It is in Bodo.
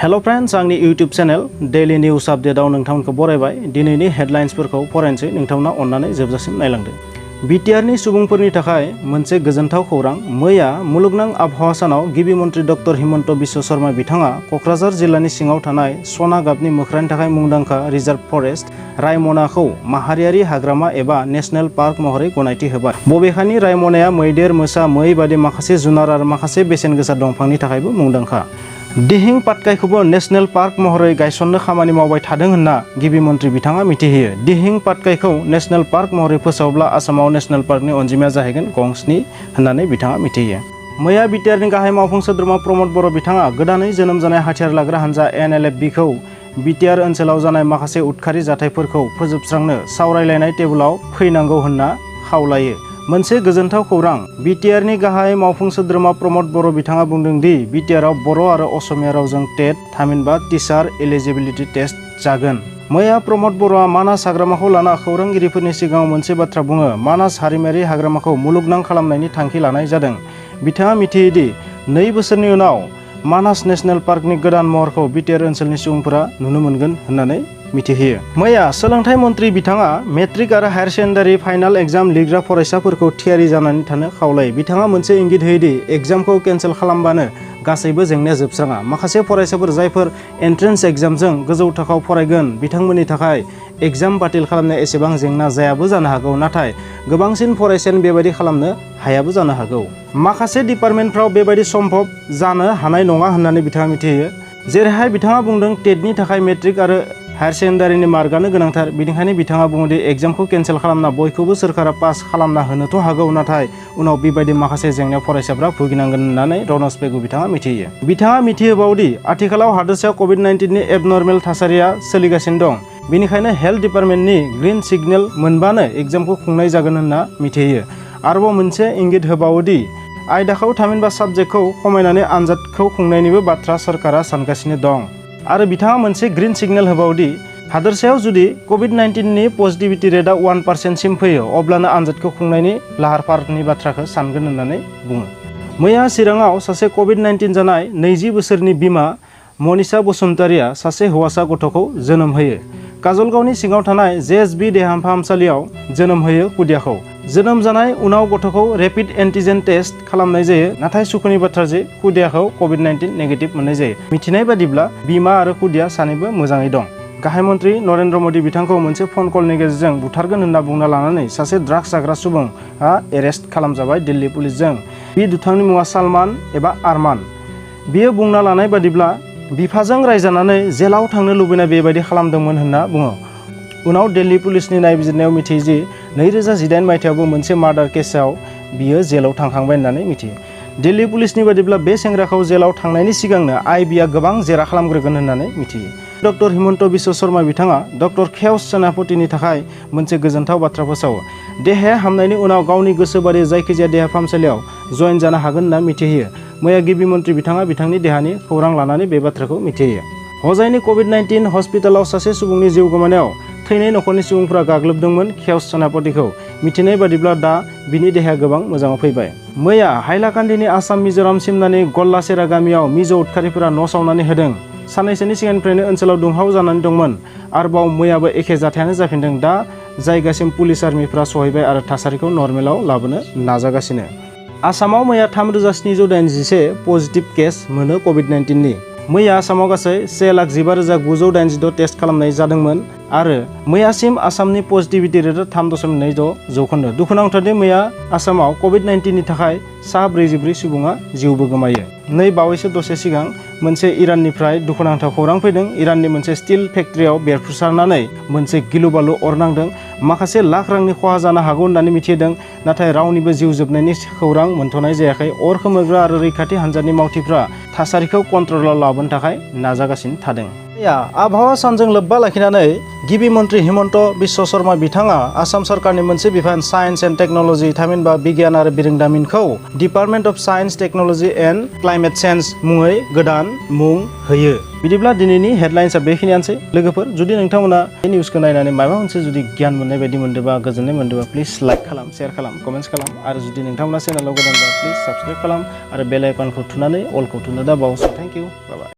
हेलो फ्रेंड्स, आंनि यूट्यूब चैनल डेली न्यूज आपडेटआव नोंथांमोनखौ बरायबाय। दिनैनि हेडलाइन्सफोरखौ फरायनोसै, नोंथांमोना अन्नानै जोबजासिम नायलांदो। बिटिआरनि सुबुंफोरनि थाखाय मोनसे गोजोनथाव खौरां। मैया मुलुगनां आबहावा सानाव गिबि मन्त्रि डक्टर हिमन्त बिश्व शर्मा बिथाङा क'क्राझार जिल्लानि सिङाव थानाय सना गाबनि मोख्रानि थाखाय मुंदांखा रिजार्भ फरेस्ट रायमनाखौ माहारियारि हाग्रामा एबा नेशनेल पार्क महरै गनायथि होबाय। बबेखानि रायमनाया मैदेर, मोसा, मै बायदि माखासे जुनार आरो माखासे बेसेन गोसा दंफांनि थाखायबो मुंदांखा। दिहिं पाटकाइखौबो नेशनेल पार्क महरै गायसननो खामानि मावबाय थादों होनना गिबि मन्त्रि बिथाङा मिथिहोयो। दिहिं पाटकाइखौ नेशनेल पार्क महरै फोसावब्ला आसामाव नेशनेल पार्कनि अनजिमाया जाहैगोन गं-7 होननानै बिथाङा मिथिहोयो। मैया बिटिआरनि गाहाय मावफुं सोद्रोमा प्रमद बर' बिथाङा गोदानै जोनोम जानाय हाथियार लाग्रा हानजा NLFB-खौ बिटिआर ओनसोलाव जानाय माखासे उदखारि जाथायफोरखौ फोजोबस्रांनो सावरायलायनाय टेबुलाव फैनांगौ होनना खावलायो। मोनसे गोजोनथाव खौरां। बिटिआरनि गाहाय मावफुं सोद्रोमा प्रमद बर' बिथाङा बुंदों दि बिटिआरआव बर' आरो असमिया रावजों टेट थामहिनबा टिचार एलिजिबिलिटि टेस्ट जागोन। मैया प्रमद बर'आ मानास हाग्रामाखौ लाना खौरांगिरिफोरनि सिगाङाव मोनसे बाथ्रा बुङो। मानास हारिमायारि हाग्रामाखौ मुलुगनां खालामनायनि थांखि लानाय जादों। बिथाङा मिथियोदि 2 बोसोरनि उनाव मानास नेशनेल पार्कनि गोदान महरखौ बिटिआर ओनसोलनि सुबुंफोरा नुनो मोनगोन होननानै मिथिहोयो। मैया सोलोंथाइ मन्त्रि बिथाङा मेट्रिक आरो हायार सेकेन्डारि फाइनाल एग्जाम लिरग्रा फरायसाफोरखौ थियारि जानानै थानो खावलायो। बिथाङा मोनसे इंगित होयोदि एग्जामखौ केन्सेल खालामबानो गासैबो जेंनाया जोबस्राङा। माखासे फरायसाफोर जायफोर एन्ट्रेन्स एग्जामजों गोजौ थाखोआव फरायगोन बिथांमोननि थाखाय एग्जाम बातिल खालामनाया एसेबां जेंना जायाबो जानो हागौ, नाथाय गोबांसिन फरायसायानो बेबायदि खालामनो हायाबो जानो हागौ। माखासे डिपार्टमेन्टफ्राव बेबायदि सम्भब जानो हानाय नङा होननानै बिथाङा मिथिहोयो। जेरैहाय बिथाङा बुंदों टेटनि थाखाय मेट्रिक आरो हायार सेकेन्डारिनि मार्कआनो गोनांथार। बेनिखायनो बिथाङा बुङोदि एग्जामखौ केन्सेल खालामना बयखौबो सोरखारा पास खालामना होनोथ' हागौ, नाथाय उनाव बेबायदि माखासे जेंनायाव फरायसाफ्रा भुगिनांगोन होननानै रनज पेगु बिथाङा मिथिहोयो। बिथाङा मिथिहोबावदि आथिखालाव हादोरसायाव कभिड-19नि एबनर्मेल थासारिया सोलिगासिनो दं। बेनिखायनो हेल्थ डिपार्टमेन्टनि ग्रीन सिगनेल मोनबानो एग्जामखौ खुंनाय जागोन होनना मिथिहोयो। आरोबाव मोनसे इंगित होबावोदि आयदाखौ थामहिनबा साबजेक्टखौ खमायनानै आनजादखौ खुंनायनिबो बाथ्रा सोरखारा सानगासिनो दं। आरो बिथाङा मोनसे ग्रीन सिगनेल होबावोदि हादोरसायाव जुदि कभिड-19नि पजिटिभिटि रेटआ 1% सिम फैयो अब्लानो आनजादखौ खुंनायनि लाहार फाहारनि बाथ्राखौ सानगोन होननानै बुङो। मैया चिराङाव सासे कभिड-19 जानाय 20 बोसोरनि बिमा मनिषा बसुमतारिया सासे हौवासा गथ'खौ जोनोम होयो। काजलगावनि सिङाव थानाय JSB देहा फाहामसालियाव जोनोम होयो खुदियाखौ। जोनोम जानाय उनाव गथ'खौ रेपिड एन्टिजेन टेस्ट खालामनाय जायो, नाथाय सुखुनि बाथ्रा जे खुदियाखौ कभिड-19 नेगेटिभ मोननाय जायो। मिथिनाय बादिब्ला बिमा आरो खुदिया सानैबो मोजाङै दं। गाहाय मन्त्रि नरेन्द्र मदि बिथांखौ मोनसे फन कलनि गेजेरजों बुथारगोन होनना बुंना लानानै सासे ड्राग्स जाग्रा सुबुङा एरेस्ट खालामजाबाय दिल्ली पुलिसजों। बे दुथांनि मुङा सालमान एबा आरमान। बियो बुंना लानाय बादिब्ला बिफाजों रायजानानै जेलाव थांनो लुबैनाय बेबायदि खालामदोंमोन होनना बुङो। उनाव दिल्ली पुलिसनि नायबिजिरनायाव मिथियो जि 2018 मायथाइयावबो मोनसे मार्डार केसआव बियो जेलाव थांखांबाय होननानै मिथियो। दिल्ली पुलिसनि बादिब्ला बे सेंग्राखौ जेलाव थांनायनि सिगांनो आइबिआ गोबां जेरा खालामग्रोगोन होननानै मिथियो। डक्टर हिमन्त बिश्व शर्मा बिथाङा डक्टर खेउस सेनापतिनि थाखाय मोनसे गोजोनथाव बाथ्रा फोसावो। देहाया हामनायनि उनाव गावनि गोसो बादियै जायखिजाया देहा फाहामसालियाव जयेन जानो हागोन होनना मिथिहोयो। मैया गिबि मन्त्रि बिथाङा बिथांनि देहानि खौरां लानानै बे बाथ्राखौ मिथिहोयो। हजाइनि कभिड-19 हस्पिटालाव सासे सुबुंनि जिउ गोमानायाव थैनाय नखरनि सुबुंफोरा गाग्लोबदोंमोन खेउस सेनापतिखौ। मिथिनाय बादिब्ला दा बिनि देहाया गोबां मोजाङाव फैबाय। मैया हाइलाकान्दिनि आसाम मिज'राम सिमनानि गल्लासेरा गामियाव मिज' उदखारिफोरा न' सावनानै होदों। साननैसोनि सिगांनिफ्रायनो ओनसोलाव दुंहाव जानानै दंमोन। आरोबाव मैयाबो एखे जाथायानो जाफिनदों। दा जायगासिम पुलिस आर्मिफ्रा सहैबाय आरो थासारिखौ नर्मेलाव लाबोनो नाजागासिनो। आसामाव मैया 3781 पजिटिभ केस मोनो कभिड-19नि। मैया आसामाव गासै 1,15,986 टेस्ट खालामनाय जादोंमोन आरो मैयासिम आसामनि पजिटिभिटि रेटआ 3.26%। दुखुनांथावदि मैया आसामाव कभिड-19नि थाखाय सा 44 सुबुङा जिउबो गोमायो। नै बावैसो दसे सिगां मोनसे इराननिफ्राय दुखुनांथाव खौरां फैदों। इराननि मोनसे स्टिल फेक्ट्रियाव बेरफ्रुसारनानै मोनसे गिलु बालु अर नांदों। माखासे लाख रांनि खहा जानो हागौ होननानै मिथिदों, नाथाय रावनिबो जिउ जोबनायनि खौरां मोनथ'नाय जायाखै। अर खोमोरग्रा आरो रैखाथि हान्जानि मावथिफ्रा थासारिखौ कन्ट्रलाव लाबोनो थाखाय नाजागासिनो थादों। आबहावा सानजों लोब्बा लाखिनानै गिबि मन्त्रि हिमन्त बिश्व शर्मा बिथाङा आसाम सरकारनि मोनसे बिफान साइन्स एन्ड टेक्न'लजि थामहिनबा बिगियान आरो बिरोंदामिनखौ department of science technology and climate change मुङै गोदान मुं होयो। बिदिब्ला दिनैनि हेडलाइन्सआ बेखिनियानोसै। लोगोफोर, जुदि नोंथांमोना बे निउसखौ नायनानै माबा मोनसे जुदि गियान मोननाय बायदि मोनदोंबा, गोजोननाय मोनदोंबा प्लिज लाइक खालाम, शेयार खालाम, कमेन्ट्स खालाम आरो जुदि नोंथांमोना चेनेलाव गोदानबा प्लिज साबस्क्राइब खालाम आरो बेल आइकनखौ थुनानै अलखौ थुनो दाबाव। स' थेंक इउ, बाय बाय।